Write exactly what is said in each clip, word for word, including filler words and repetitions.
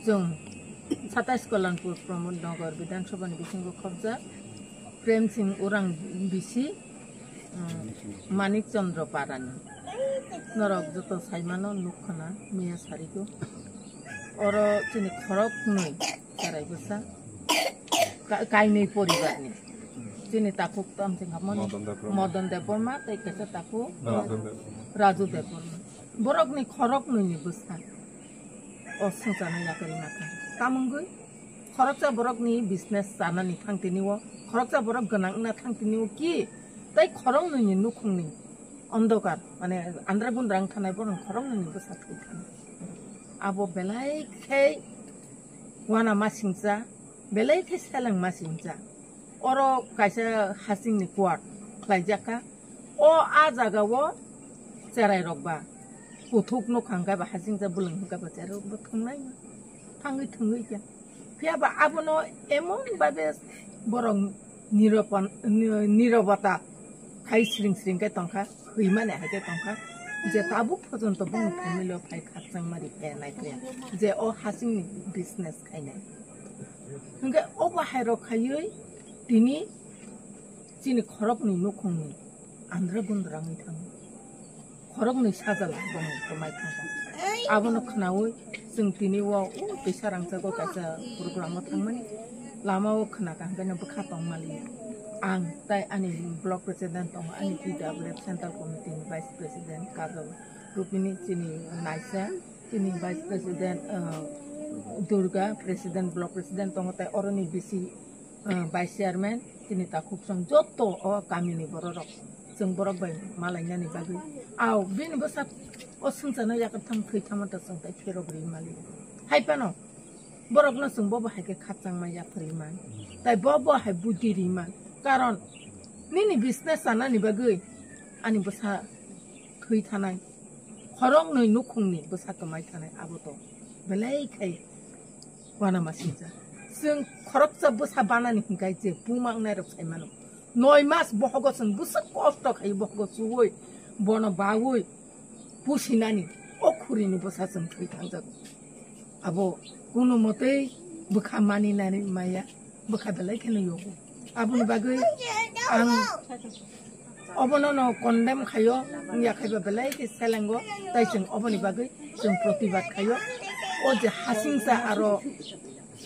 Chwng satais Kalanpur Pramod Nagar Bidhan Sabha ni bisingo khobjak Prem Singh Orang bisi, um, Manik Chandra Parani. Norok joto saimano nukkhana miya sarigo. Oro chini khorok nwi cherai bwsa. Ka-, kainwi poribarni. Chini takhuk tamo chwng hamani Madan Debbarma. Madan Debbarma tei kaisa takhuk Raju Debbarma. Raju Debbarma. Borokni khorok nwi ni bwsa. O swngcharno yakarwi nakha. Tamungwi khoroksa borokni business chanani thangtini o, khoroksa borok gwnang wngna thangtini o ki tei khorok nwi ni nukhungni ondokar, mane andra gundra wng thanai borok khorok nwi ni bwsa thwi thani. Abo belai khe wana masingcha, belai khe seleng masingcha. Oro kaisa hasingni kuar khlaijak kha. O a jaga o cherai rok ba kuthuk nukha hwnkhe ba hasingcha bwlwng hwnkhe ba cherai rok bo thwngnai ma, thangwi thwngwi khe. Phiya ba abono emon babe borok niropan-, ni-, nirobota khai sring sring khe tongkha, hwimani hai khe tongkha je tabuk pojonto bongni family o phai khakchangma ri khe nai khe je o hasingni business khainai. Hwnkhe o bahai rok khaiwi tini chini khoroknwi nukhungni andra gundra wngwi thango. Khoroknwi sajla bongni kwmai thangkha. Abono khnaui chwng tini o, o tisa rangchago kaisa program o thangmani. Lama o khna kaham khe no bwkha tongmali. Ang tai ani block president tongo, ani P W F central committee ni vice president Kajol Rupini, chini naisa, chini vice president, uh, Durga president, block president tongo, tai oroni bisi, uh, vice chairman, chini takhuk song joto o kamini bororok. Chwng borok bai malainani bagwi. Aw, bini bwsa o swngcharno yakartham thwitham ta chwng tai pherok ri mali. Hai phano borokno chwng bobo hai khe khakchangma yapharwi man. Tai bobo hai buddhi ri man. Karon nini business chanani bagwi ani bwsa thwi thanai. Khoroknwi nukhungni bwsa kwmai thanai abo to belai khai wana masingcha. Chwng khoroksa bwsa banani hwnkhe je buma wngnairok sai mano. Noi mas bohogo chwng bwswk kosto khai bohogo chuwi bono bawi pusinani o khurini bwsa chwng thwi thangjago. Abo kunu motwi bwkha maninani maya, bwkha belai kheno yogo. Aboni bagwi ang obono no condemn khayo, wngya khaiba belai khe selengo, tai chwng oboni bagwi chwng protibad khayo. O je hasingcha aro,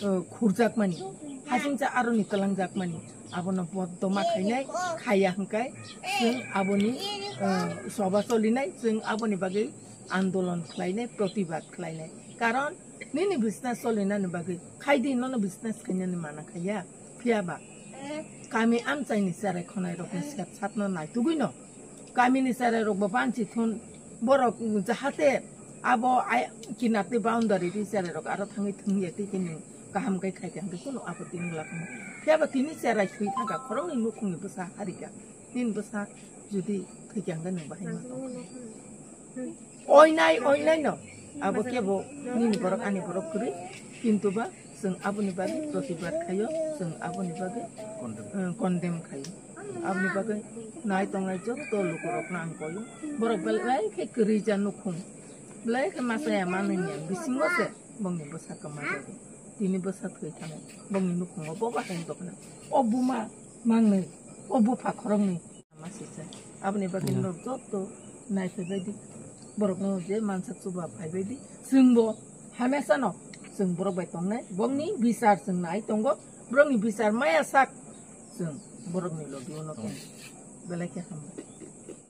uh, khurjakmani, hasingcha aroni twlangjakmani, abono boddo ma khainai, khaiya hwnkhe chwng aboni, uh, soba cholinai, chwng aboni bagwi andolon khlainai, protibad khlainai. Karon nini business solinani bagwi khaidi, nono business khainani mana khaiya. Phiya ba kami amchaini cherai khonai rokni sep satno naitugwino kamini cherai rokbo banchi thun borok jahate abo ai kinatwi boundary ri cherai rok aro thangwi thwngya tei kini kaham khe khaikha hwnkhe kunu apoti wngla khamo. Phiya ba tini cherai thwi thangkha khoroknwi nukhungni bwsa harikha. Nini bwsa jodi thwikha hwnkhe nwng bahai ma tong. Oinai, oinai no. Abo kebo nini borok, ani borok kwrwi. Kintu ba chwng aboni bagwi protibad khaio, chwng aboni bagwi, eh, condemn khaio. Aboni bagwi nai tongnai joto lukurokno ang koio. Borok belai khe kwrwi ja nukhung. Belai khe masa ya manwi ya bisingo se bongni bwsa kwma jago. Tini bwsa thwi thangwi bongni nukhungo boba hai dokna. O buma mangnwi, o bupha khoroknwi. Masisa. Aboni bagwi norok joto naiphaibaidi. Borokno je mansak chuba phaibaidi. Chwngbo hamesano chwng borok bai tongnai. Bongni bichar chwng nai tongo. Borokni bichar maya sak chwng borokni logi uno tongo. Belai khe hambai.